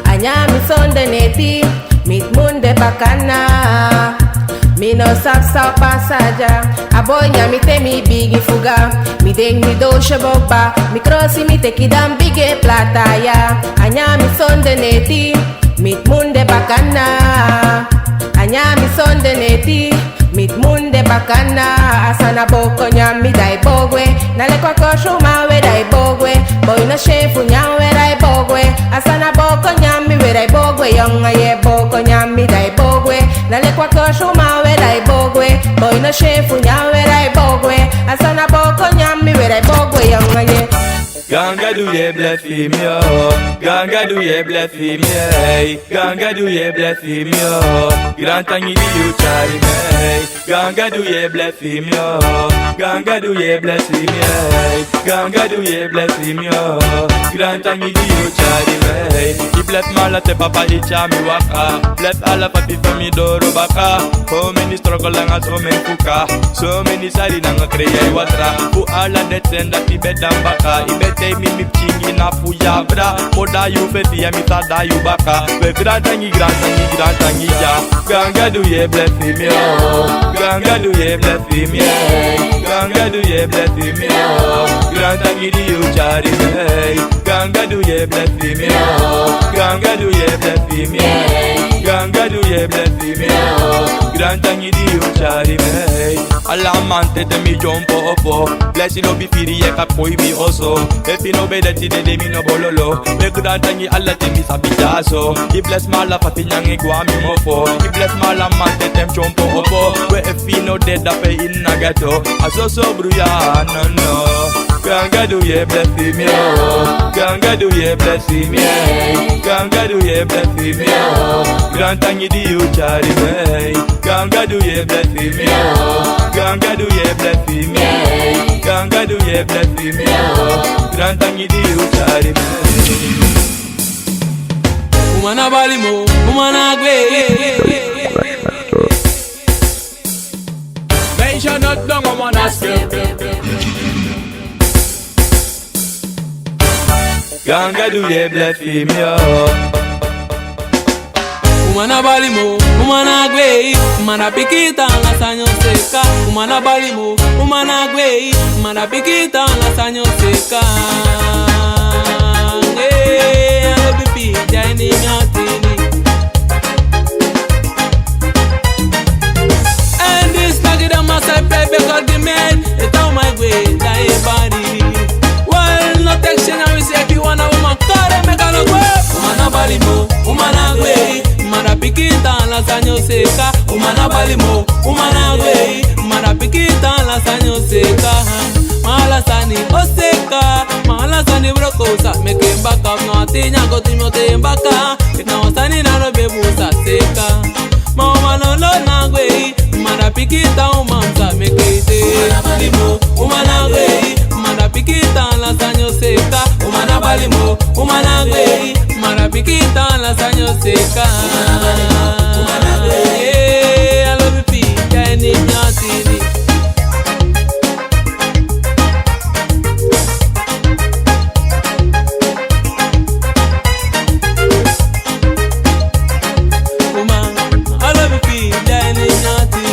A nyan mi sonde neti, mi mus de bakana. Mi no sabi san o pasa dya. A boi nyan mi te mi bigin fuga. Mi denki mi dosi bokba. Mi krosi mi teki dan bigi plata ya. A nyan mi sonde neti, mi mus de bakana. A nyan mi sonde neti, mi mus de bakana. A san a boko nyan mi, dan a e boko gwe. Na leki wan kosi uman we, dan a e boko gwe. Boi no syen fu nyan, we dai bogwe. A san na boko nyan mi, we dai bogwe. Yongu a yere boko nyan mi, dai bogwe. Na leki wan kosi uman, we dai bogwe. Boi no syen fu nyan, we dai bogwe. A san na boko nyan mi, we dai bogwe. Yongu a yere. Ganga, du yu e blesi mi o. Ganga, du yu e blesi mi, ey. Ganga, du yu e blesi mi o. Grantangi di yu tyari mi, ey. Ganga, du yu e blesi mi o. Ganga, du yu e blesi mi, ey. Ganga, du yu e blesi mi o. Grantangi di yu tyari mi, ey. I blesi mi ala te, Papa, i tyari mi waka. Blesi ala fasi san mi doro baka. So many struggle nanga so many fuka. So many sari nanga krei a watra. Fu ala den ten dati i be dan baka. I be tei mi mi pikin na fu yabra. Foda yu fesi ya mi sa da yu baka. We grantangi, grantangi, grantangi ya. Ganga, du yu e blesi mi o. Ganga, du yu e blesi mi, ey. Ganga, du yu e blesi mi o. Grantangi di yu tyari mi, ey. Ganga, du yu e blesi mi o. Ganga, du yu e blesi mi, ey. Ganga, du yu e blesi mi o. Grantangi di yu tyari mi, ey. Ala mamanten mi dyompo opo. Blesi lobi firi e kan koi mi oso. Efu i no be de tide, de mi no bololo. We grantangi ala te mi sabi dyaso. I blesi mi ala fasi nanga e gwe a mi mofo. I blesi mi ala mamanten mi dyompo opo. We efu i no de, dape i na ghetto. A soso bruya, no, no. Ganga, du yu e blesi mi o. Ganga, du yu e blesi mi, ey. Ganga, du yu e blesi mi o. Grantangi di yu tyari mi, ey. Ganga, du yu e blesi mi o. Ganga, du yu e blesi mi, ey. Ganga, du yu e blesi mi o. Grantangi di yu tyari mi. Uman na bali mo, uman na gwe. Meisje, not long om aan te skip. Ganga, du yu e blesi mi o. Uman na bali mo, uman na gwe. Uman na piki tan ala san yu o seka. Uman na bali mo, uman na gwe. Uman na piki tan ala san yu o seka. Ey, a lobi fu yu de a ini mi ati. En disi na gi den Masra e prei, bika di mi e tan, uman e gwe, dan e bari. Wel, no teki syen na wi seefi, wan uman kari en meki a no gwe. Uman na bali mo, uman na gwe. Uman na piki tan ala san yu o seka. Uman na bali mo, uman na gwe. Uman na piki tan ala san yu o seka. Ma ala sani o seka. Ma ala sani broko, sa meki en baka. No ati nyan go tu mi o te en baka. Efu na wan sani na no be bun, sa seka. Ma uman no, no na gwe. Uman na piki tan, uman sa meki ete. Uman na bali mo, uman na gwe. Uman na piki tan ala san yu o seka. Uman na bali mo, uman na gwe. Uman na piki tan ala san yu o seka. Uman na bali mo, uman na gwe. Ey, a lobi fu yu de a ini mi ati. Uman, a lobi fu yu de a ini mi ati.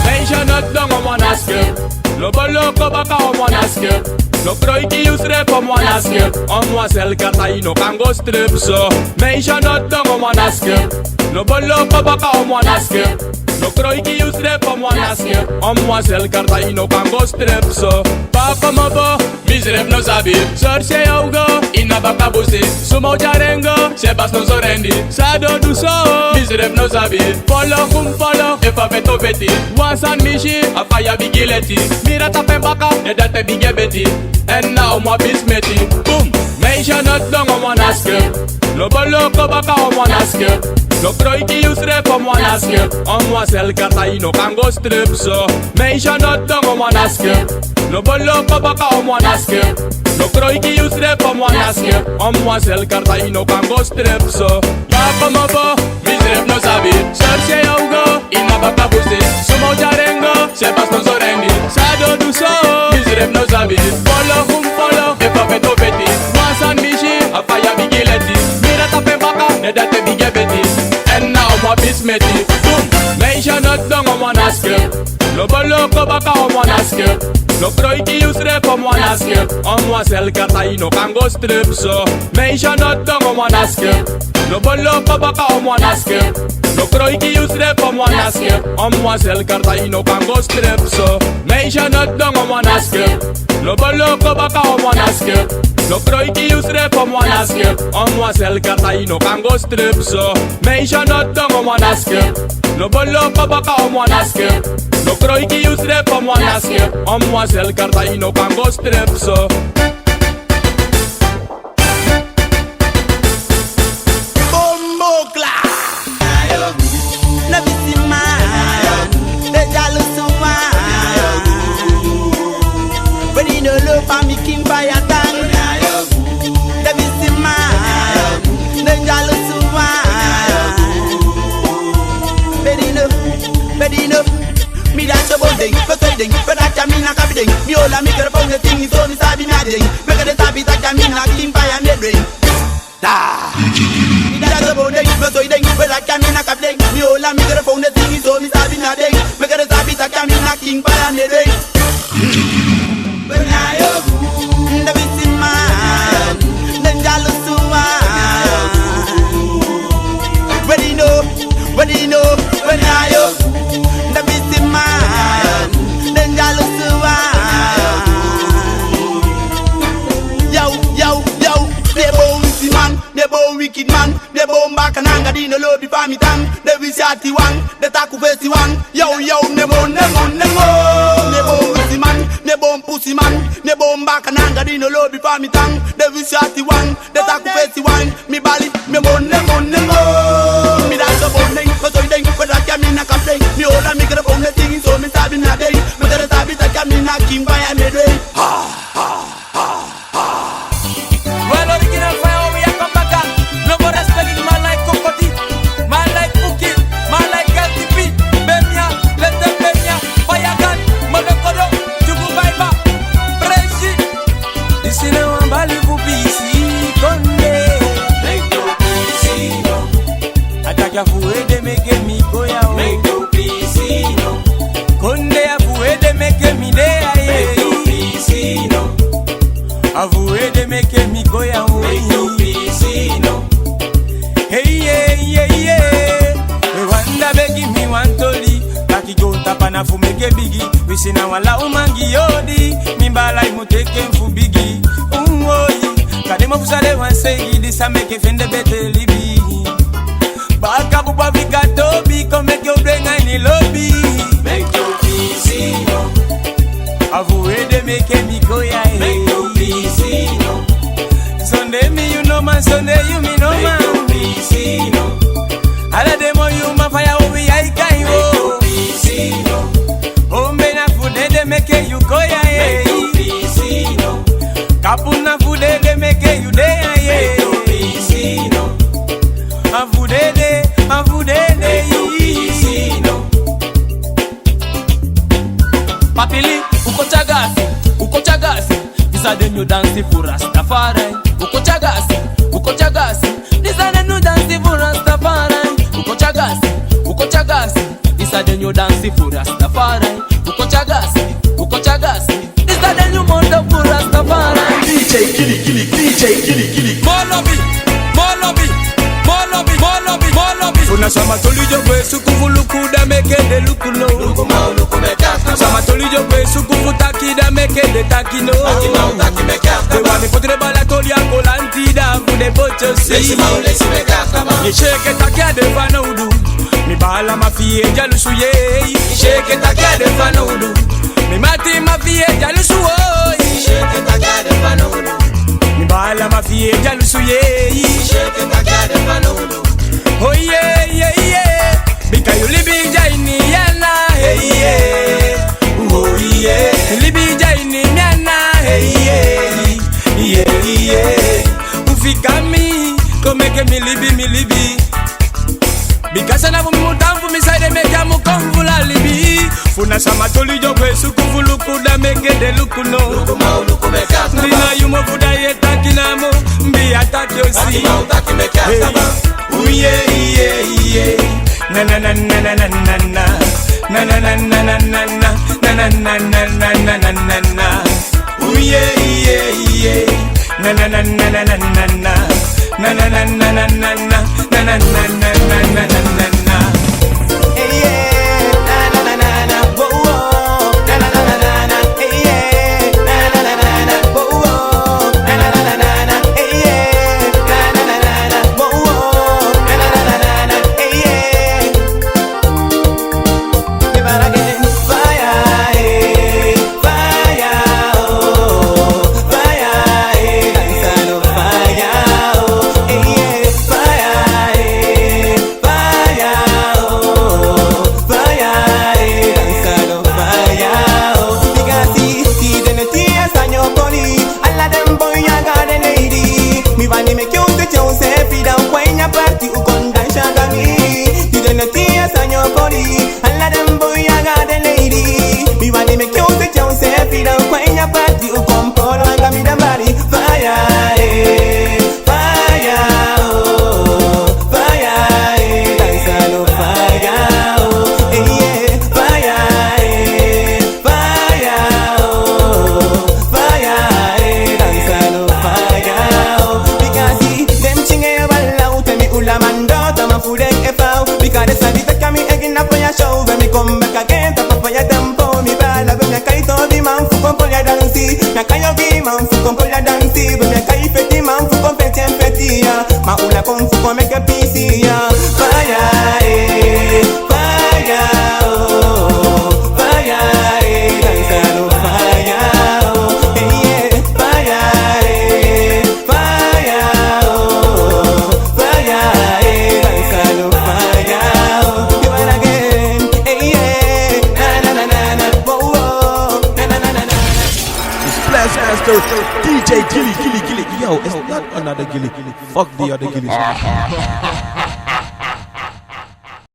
Meisje, not long om aan te skip. No bolo kon baka om aan te skip. No kroiki yusrefi om aan te skip. Om wan sel karta i no kan go strip so. Meisje, not long om aan te skip. No bolo kon baka om aan te skip. No kroiki yusrefi om aan te skip. Om wan sel karta i no kan go strip so. Papa mo bo, misrefi no sabi. Sorse ya u go, ini a baka busi. Suma o tyari en go, se basi no so rendi. San a du so, misrefi no sabi. Folo kun folo, efu a feti o feti. Wan sani mi si, a faya bigin leti. Mi dati tapu en baka, den dati bigin e beti. En na uman pisi meti. Boom! Meisje, not long om aan te skip. No bolo kon baka om aan te skip. No kroiki yusrefi om aan te skip. Om wan sel karta i no kan go strip so. Meisje, not long om aan te skip. No bolo kon baka om aan te skip. No kroiki yusrefi om aan te skip. Om wan sel karta i no kan go strip so. Papa mo bo, misrefi no sabi. Sorse ya u go, ini a baka busi. Suma o tyari en go, se basi no so rendi. San a du so, misrefi no sabi. Folo kun folo, efu a feti o feti. Wan sani mi si, a faya bigin leti. Mi dati tapu en baka, den dati bigin e beti. En na uman pisi meti. Boom! Meisje, not long om aan te skip. No bolo kon baka om aan te skip. No kroiki yusrefi, om wan aske. Om wan selkata, yu no kan go strip so. Meisje, no don, om wan aske. No bolo kobaka, om wan aske. No kroiki yusrefi, om wan aske. Om wan selkata, yu no kan go strip so. Meisje, no don, om wan aske. No bolo kobaka, om wan aske. No kroiki yusrefi, om wan aske. Om wan selkata, yu no kan go strip so. Meisje, no don, om wan aske. No bolo kobaka, om wan aske. No kroiki yusrefi, om wan aske. Om wan selkata, yu no kan go strip so. Bomboclaat. Na bisiman, de dyalusu wan. Bedi no lo fa mi kin faya tan. Na bisiman, de dyalusu wan. Bedi no, bedi no. Mi da so bon den, koto den, beda kya mi na kabi den. Mi ola mi kere pon de ting, so mi sabi na den. Mi kere sabi ta kya mi na kin faya mi den. Da. Mi da so bon den, koto den, beda kya mi na kabi den. Mi ola mi kere pon de ting, so mi sabi na den. Mi kere sabi ta kya mi na kin faya mi den. Nda bisiman, den dyalusu wan. Bedi no, bedi no, bedi no. Nda bisiman, den dyalusu wan. Yow, yow, yow, den bon wisiman, den bon wikidman. Den bon bakananga di no lobi fa mi tan. Den wisi ati wan, den taku fesi wan. Yow, yow, den bon, den bon, den bon. Den bon wisiman, den bon pusiman. Den bon bakananga di no lobi fa mi tan. Den wisi ati wan, den taku fesi wan. Mi bali, den bon, den bon, den bon. Mi da so bon den, koto den, beda kya mi na kabi den. Mi ola mi kere pon de ting, so mi sabi na den. Mi kere sabi ta kya mi na kin faya mi den. Ha, ha, ha. Wel, original fire, we are come back. No more respect, man like Kokoti, man like Puki, man like L T P, Bemia, Lete Bemia, Fire Gun, Molokodo, Chuku Viper, Presi. Disi na wan bali fu pisi kondee. Ataki a fu ede meke mi go ya o. Kondee a fu ede meke mi de ya e. A fu ede meke mi go ya o. Hey, yeah, yeah, yeah. We wanda begi mi wan toli. Taki go tapana fu meke bigi. Wisi na wan la umangi yodi. Mi bala i mu teke fu bigi. Un woi. Kade mo fu sale wan seigi di sa meke fende bete libi. Baka buba fika tobi, kon meke u brenga ini lobi. Meke u pisi no. A fu ede meke mi go ya e. Meke u pisi no. Sonde mi yu no man, sonde yu mi no man. Meke u pisi no. Ala den mo yu man faya o wi ai kai o. Meke u pisi no. Ombe na fu dede meke yu go ya e. Meke u pisi no. Kapu na fu dede meke yu de ya e. Meke u pisi no. A fu dede, a fu dede. Papili, u ko tyagasi, u ko tyagasi. Disi a den nyun dansi fu Rastafari. U ko tyagasi, u ko tyagasi. Disi a den nyun dansi fu Rastafari. U ko tyagasi, u ko tyagasi. Disi a den nyun dansi fu Rastafari. U ko tyagasi, u ko tyagasi. Disi a den nyun mondo fu Rastafari. D J Kili Kili, D J Kili Kili. Molobi, molobi, molobi, molobi, molobi. Fu na sama toli di o gwe suku fu luku, da meke den luku no. Luku ma o luku meke a sama. Sama toli di o gwe suku fu taki, da meke den taki no. Taki ma o taki meke a sama. Den wani poti den bala toli a kolanti, da fu den poti o si. Lesi ma o lesi meke a sama. Yu e si enke taki a de fanowdu. Mi bala, ma fi e dyalusu yee. Yu e si enke taki a de fanowdu. Mi mati, ma fi e dyalusu o. Yu e si enke taki a de fanowdu. Mi bala, ma fi e dyalusu yee. Yu e si enke taki a de fanowdu. Oh yeah, yeah, yeah. Bika yu libi dya ini yu ana, hey, yeah. Oh yeah. Libi dya ini mi ana, hey, yeah. Yeah, yeah. U fika mi, kon meke mi libi, mi libi. Bika san na fu mi mu tan, fu mi saide meke a mu kon fu la libi. Fu na sama toli di o gwe suku fu luku, da meke den luku no. Luku ma o luku meke a sama. Di na yu mofu da yu e taki namo, mi be a taki o si. Taki ma o taki meke a sama. Hey. Uye, iye, iye. Na, na, na. Ala den boi anga den lady, mi wani meki un seti unsefi dan, kwan ini a party un kon dansi anga mi. Tide neti a sani o koni. Ala den boi anga den lady, mi wani meki un seti unsefi dan, kwan ini a party un kon polo anga mi dan bari. Fire, eh, fire, oh, fire, eh, dansi alo fire, oh, eh, yeah, fire, eh. Fire, oh, fire, eh, dansi alo fire, oh. Because dem ting e bala u te mi ula mando, tama fu den e fa u. Because den sabi taki mi e gi na fire show, when mi come back again, tapa fire tempo, mi bala, when mi a kai tobi man fu kon poli a dansi, mi a kai ogi man fu kon poli a dansi, when mi a kai feti man fu kon feti en feti, yeah. Ma ula kon fu kon meki pisi, yeah. Fire, eh. Fire, oh, fire, eh, dansi alo fire, oh, eh, yeah, fire, eh, fire, oh, fire, eh, dansi alo fire, oh, you wanna get, eh, yeah, na, na, na, na, na, whoa, whoa, na, na, na, na, na, na. Splash Master, D J Gilly, Gilly, Gilly. Yo, it's not another Gilly. Fuck the other Gilly.